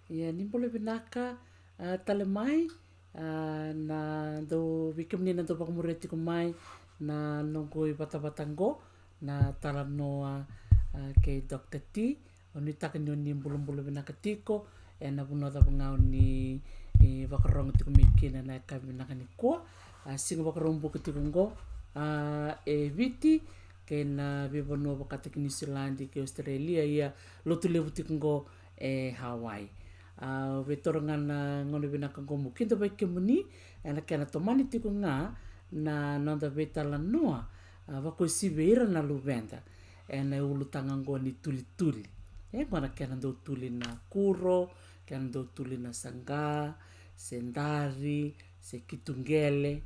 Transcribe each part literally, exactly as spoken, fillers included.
Ia ni bula vinaka, a, tale mai, a, na dau, vei kemuni na dau vakamuria tiko mai na noqu ivatavata qo, na talanoa, a, kei Doctor T. Au nuitaka ni o ni bulabula vinaka tiko ena vanua cava ga o ni, e, vakarogo tiko mai kina na yakavi vinaka nikua. A, siga Vakaraubuka tiko qo, a, e Viti, kei na veivanua vakataki Niusiladi kei Australia, ia lotu levu tiko qo e Hawaii. A, vei toro ga na gauna vinaka qo meu kidavaki kemuni ena kena tomani tiko ga na noda veitalanoa, a, vakauasivi vei ira na luveda ena ulutaga qo ni tulituli. E qo na kena dau tuli na kuro, kena dau tuli na saqa, se dari, se kituqele.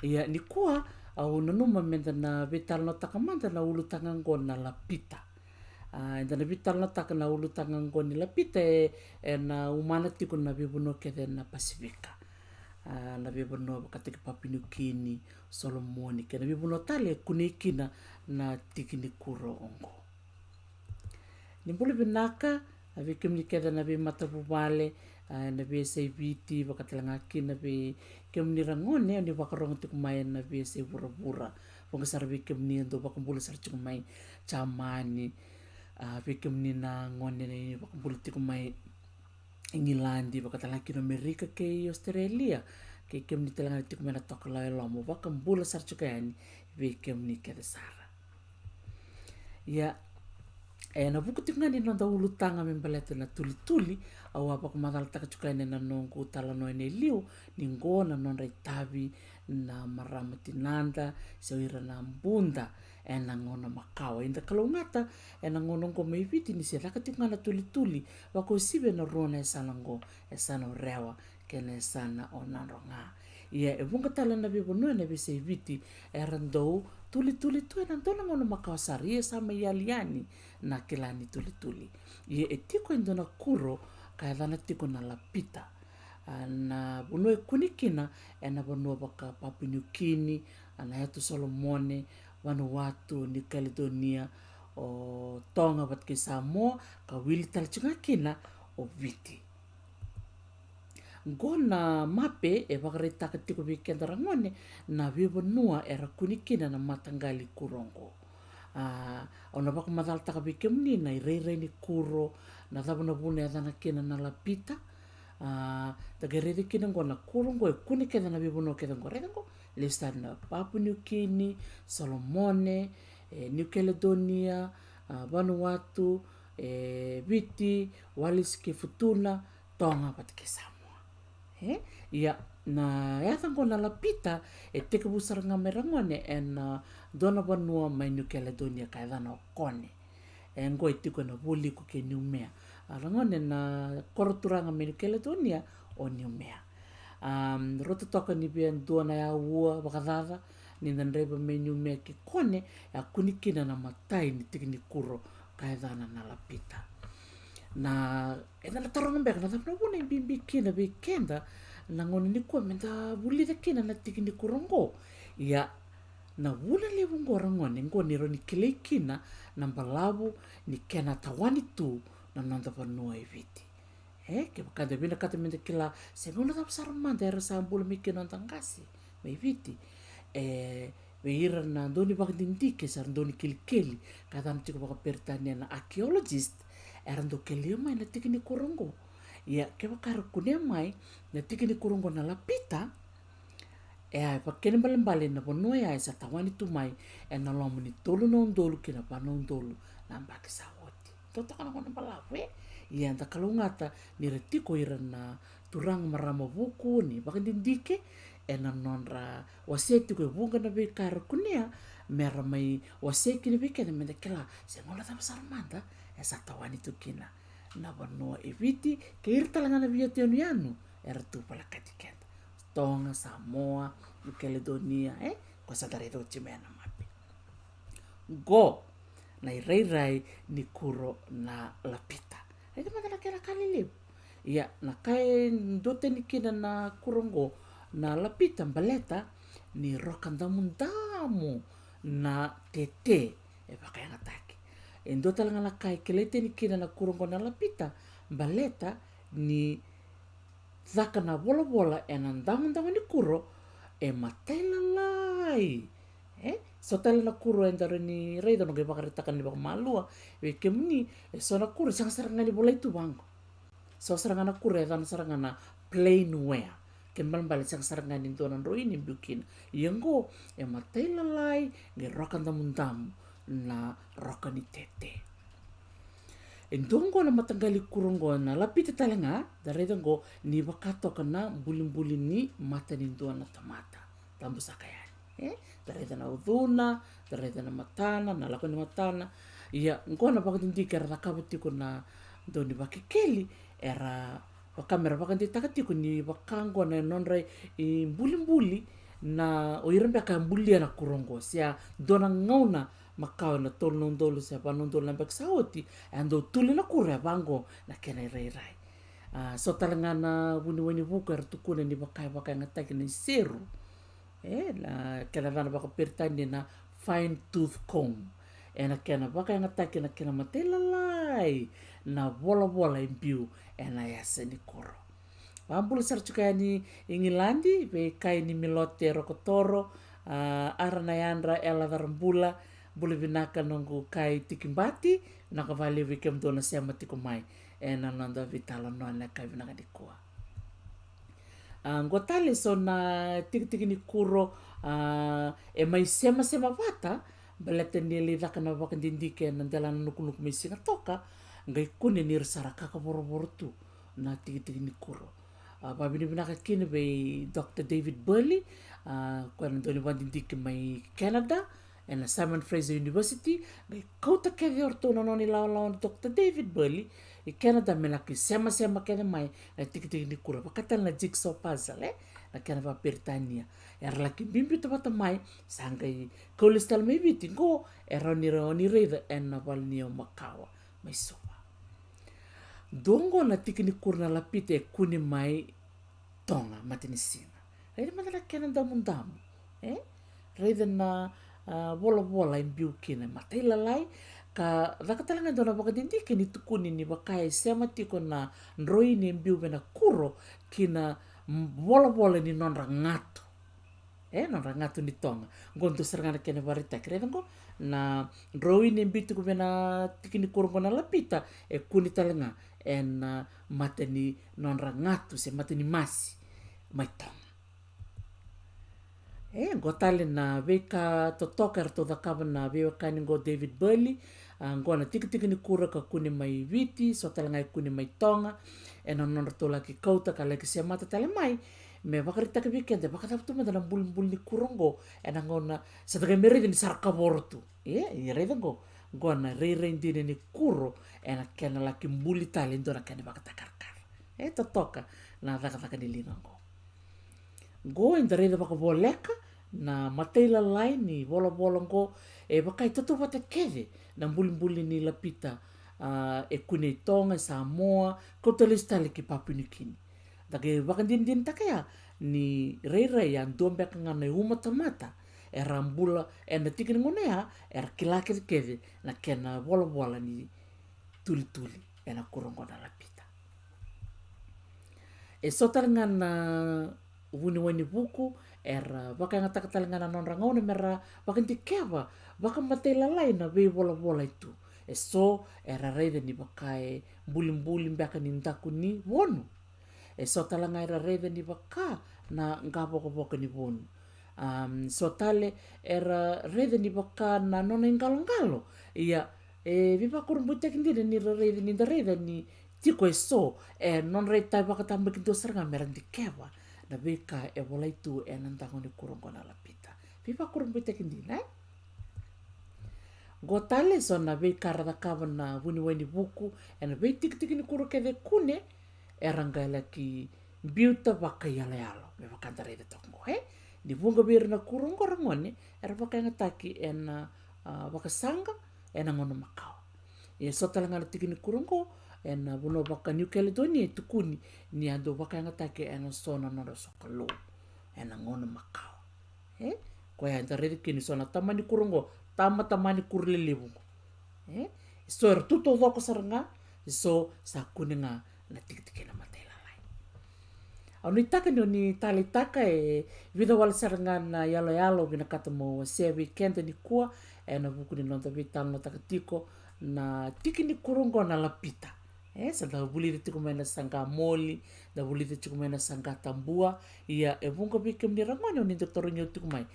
Ia nikua au nanuma meda na veitalanoataka mada na ulutaga qo na lapita. A, eda na veitalanoataka na ulutaga qo ni lapita e, ena umana tiko na veivanua kece na Pasifika. A, na veivanua vakataki Papua Niukini, Solomoni, kei na veivanua tale e kunei kina na tiki ni kuro oqo. Ni bula vinaka, a, vei kemuni kece na veimatavuvale, a, na veiyasai Viti, vakatalega kina vei kemuni ragone o ni vakarogo tiko mai ena veiyasai vuravura. Vuqa sara vei kemuni e dau vakabula sara tiko mai Jamani, a, vei kemuni na gone ni vakabula tiko mai Igiladi, vakatalega kina Amerika kei Australia, kei kemuni talega tiko mai na tokalau e loma, vakabula sara tiko yani vei kemuni kece sara. Ia, ena vuku tiko ga ni noda ulutaga me baleta na tulituli, au a vakamacalataka tiko yani ena noqu talanoa ena iliu, ni qo na nodra itavi na marama tinada se o ira na buda ena gauna makawa. Eda kalougata ena gauna oqo mai Viti ni se caka tiko ga na tulituli, vakauasivi ena rua na yasana oqo, yasana o Rewa kei na yasana o Nadroga. Ia e vuqa tale na veivanua ena veiyasai Viti era dau tulituli tu ena dua na gauna makawa sara, ia sa mai yali yani na kila ni tulituli. Ia e tiko e dua na kuro ka yacana tiko na lapita. A, na vanua e kune kina ena vanua vaka Papua Niukini, a, na Yatu Solomone, Vanuatu, Niu Kaledonia, o Toga vata kei Samoa, ka wili tale tiko ga kina o Viti. Qo na mape e vakaraitaka tiko vei keda ragone na veivanua era kune kina na mataqali kuro oqo. A, au na vakamacalataka vei kemuni na irairai ni kuro, na cava na vuna e yacana kina na lapita. A, da qai raica kina oqo na kuro oqo e kune kece na veivanua kece oqo. Raica oqo, lesu tale na Papua Niukini, Solomone, e, Niu Kaledonia, a, Vanuatu, e, Viti, Walisi kei Futuna, Toga vata kei Samoa. E? Ia, na yaca oqo na lapita e tekivu sara ga mai ragone ena, a, dua na vanua mai Niu Kaledonia ka yacana o Kone. E qo e tiko ena vualiku kei Niumea. A, ragone, na koro turaga mai Niu Kaledonia o Niumea. Am, rau totoka ni via dua na aua vakacaca, ni da draiva mai Niumea ki Kone, e a kune kina na imatai ni tiki ni kuro ka yacana na lapita. Na, eda na taroga beka na cava na vuna e bibi kina vei keda na gauna nikua meda vulica kina na tiki ni kuro oqo. Ia, na vuna levu oqo ragone, oqo ni rawa ni kilai kina na balavu ni kena tawani tu na noda vanua e Viti. E, kevaka da vinakata meda kila se gauna cava sara mada era sa bula mai kina noda qase mai Viti. E, vei ira na dau ni vakadidike se ra dau ni kelikeli, ka yacana tiko vakaperitania na archaeologist, era dau kelia mai na tiki ni kuro oqo. Ia, kevaka era kunea mai na tiki ni kuro oqo na lapita, e a, e vakakena ibalebale na vanua ya e sa tawani tu mai ena loma ni tolu na udolu ki na va na udolu na yabaki sa oti. Totoka na gauna balavu, e? Ia, da kalougata ni ra tiko ira na turaga, marama vuku ni vakadidike ena nodra wasea tiko e vuqa na veika era kunea, me ra mai wasea kina vei keda meda kila se gauna cava sara mada e sa tawani tu kina na vanua e Viti, kei ira talega na veiyatu yanuyanu era tu volekati keda. Toga, Samoa, Niu Kaledonia, e? Ko sa da raica oti mai ena mape. Qo na irairai ni kuro na lapita. Raica mada na kena ka lelevu. Ia, na ka e duatani kina na kuro oqo na lapita, baleta ni roka damudamu na tete e vakayagataki. E dua talega na ka e kilai tani kina na kuro oqo na lapita, baleta ni caka na volavola ena dagodago ni kuro e matailalai. E so tale na kuro eda rawa ni raica, au na qai vakaraitaka ni vakamalua vei kemuni. E so na kuro e sega sara ga ni volai tu vaqo. So sara ga na kuro e yacana sara ga na plain ware. Kena ibalebale e sega sara ga ni dua na droini e biu kina. Ia oqo e matailalai, qai roka damudamu na roka ni tete. E dua oqo na mataqali kuro oqo na lapita tale ga, da raica oqo ni vaka toka na bulibuli ni mata ni dua na tamata. Tabu saka yani. E da raica na ucuna, da raica na matana, na lako ni matana. Ia oqo na vakadidike era cakava tiko na dau ni vakekeli, era vaka mera vakadeitaka tiko ni vaka oqo na nodra ibulibuli na o ira beka e bulia na kuro oqo, se a dua na gauna makawa ena tolu na udolu se va na udolu na beka sa oti, e a dau tuli na kuro e vaqo na kena irairai. A so tale ga na vuniwai ni vuku era tukuna ni vaka e vakayagataki na iseru. E na kena yacana vakaperitania na fine tooth comb. Ena kena vakayagataki na kena matailalai na volavola e biu ena yasa ni kuro. Vakabula sara tiko yani i Igiladi vei kai ni Milote Rokotoro, a, Ara na yadra, Ela Carabula. Bula vinaka noqu kai Tikibati, vinaka vakalevu vei kemudou na sema tiko mai ena noda veitalanoa ena yakavi vinaka nikua. A, oqo tale so na tikitiki ni kuro, a, e mai semasema vata, baleta ni lai caka na vakadidike ena dela na nukunuku mai Sigatoka, qai kune ni ra sa ra kakavorovoro tu na tikitiki ni kuro. A, vakavinavinaka kina vei Doctor David Burley, a, koya na dau ni vakadidike mai Canada, ena Simon Fraser University, qai kauta kece o ratou na nona ilawalawa na Doctor David Burley i Canada me laki semasema kece mai na tikitiki ni kuro, vaka tale na jigsaw puzzle, e, na kena vakaperitania. Era laki biubiuta vata mai, sa qai kau lesu tale mai Viti, qo e rawa ni rawa ni raica ena vale ni yau makawa mai Suva. Dua oqo na tiki ni kuro na lapita e kune mai Toga, Matanisina. Raica mada na kena damudamu, e? Raica na, a, volavola e biu kina, matailalai, ka caka tale ga e dua na vakadidike ni tukuni ni vaka e sema tiko na droini e biu vei na kuro ki na, m-, volavola ni nodra gatu. E, nodra gatu ni Toga. Qo dua sara ga na kena vakaraitaki. Raica qo, na droini e biu tiko vei na tiki ni kuro qo na lapita, e kune tale ga ena, a, mata ni nodra gatu se mata ni masi mai Toga. E, qo tale na veika totoka eratou cakava na veiwekani qo David Burley. A, qo na tikitiki ni kuro ka kune mai Viti, so tale ga e kune mai Toga. Ena nodratou laki kauta ka laki semata tale mai, me vakaraitaka vei keda vakacava tu mada na bulibuli ni kuro qo ena gauna sa da qai mai raica ni sa ra kavoro tu. E, e raica qo, qo na rairai dina ni kuro ena kena laki buli tale e dua na kena vakatakarakara. E totoka na cakacaka ni liga qo. Qo eda raica vakavoleka na matailalai ni volavola qo, e vaka e tautauvata kece na bulibuli ni lapita, a, e kune i Toga, i Samoa, kauta lesu tale ki Papua New Guinea. Da qai vakadinadinataka ya ni rairai a dua beka ga na iuma tamata era bula ena tiki ni gauna ya, era kila kecekece na kena volavola ni tulituli ena kuro qo na lapita. E so tale ga na vuniwai ni vuku era vakayagataka tale ga na nodra gauna mera vakadikeva vakamatailalai na veivolavola e tu. E so era raica ni vaka e bulibuli beka ni daku ni vonu. E so tale ga era raica ni vaka na qavokavoka ni vonu. Am, so tale era raica ni vaka na nona iqaloqalo. Ia, e veivakurabuitaki dina ni ra raica, ni da raica ni tiko e so e nodra itavi vakatabakidua sara ga mera dikeva na veika e volai tu ena dago ni kuro qo na lapita. Veivakurabuitaki dina, e? Qo tale so na veika ra cakava na vuniwai ni vuku ena veitikitiki ni kuro kece e kune, era qai laki biuta vakaiyaloyalo, me vaka da raica toka qo, e? Ni vuqa vei ira na kuro qo ra gone era vakayagataki ena, a, vakasaqa ena gauna makawa. Ia so tale ga na tiki ni kuro qo ena vanua vaka New Caledonia e tukuni ni a dau vakayagataki ena so na nodra sokalou ena gauna makawa. E? Koya eda raica kina ni so na tamani kuro qo, tama, tamani kuro lelevu qo. E? So era tu taucoko sara ga, so sa kune ga na tikitikina matailalai. Au nuitaka ni o ni taleitaka e vica wale sara ga na yaloyalo vinakata mo wasea vei keda nikua ena vuku ni noda veitalanoataka tiko na tiki ni kuro oqo na lapita. E sa da vulica tiko mai na saqa moli, da vulica tiko mai na saqa tabua. Ia e vuqa vei kemuni ragone o ni da tarogi au tiko mai,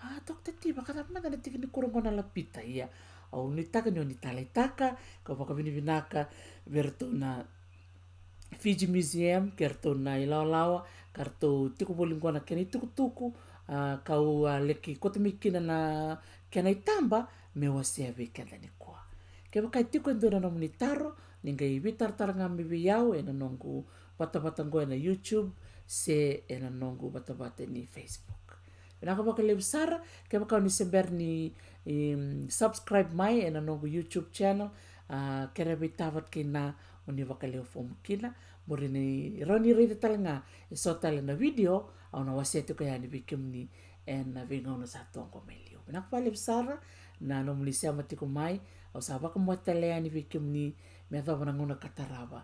a, Tokita Ti, vakacava mada na tiki ni kuro oqo na lapita? Ia au nuitaka ni o ni taleitaka ka vakavinavinaka vei ratou na Fiji Museum, kei ratou na ilawalawa ka ratou tiko voli oqo na kena itukutuku, a, kau a laki koto mai kina na kena itaba me wasea vei keda nikua. Kevaka e tiko e dua na nomuni taro, ni qai veitaratara ga mai vei au ena noqu vatavata oqo ena YouTube se ena noqu vatavata ni Facebook. Vinaka vakalevu sara. Kevaka o ni se bera ni subscribe mai ena noqu YouTube channel, a, kerea vei Tava kei Na mo ni vakaleu fomu kina, mo ni rawa ni raica tale ga eso tale na vidio au na wasea tiko yani vei kemuni ena veigauna sa tu oqo mai liu. Vinaka vakalevu sara na nomuni sema tiko mai. Au sa vakamoce tale yani vei kemuni me yacova na gauna ka tarava.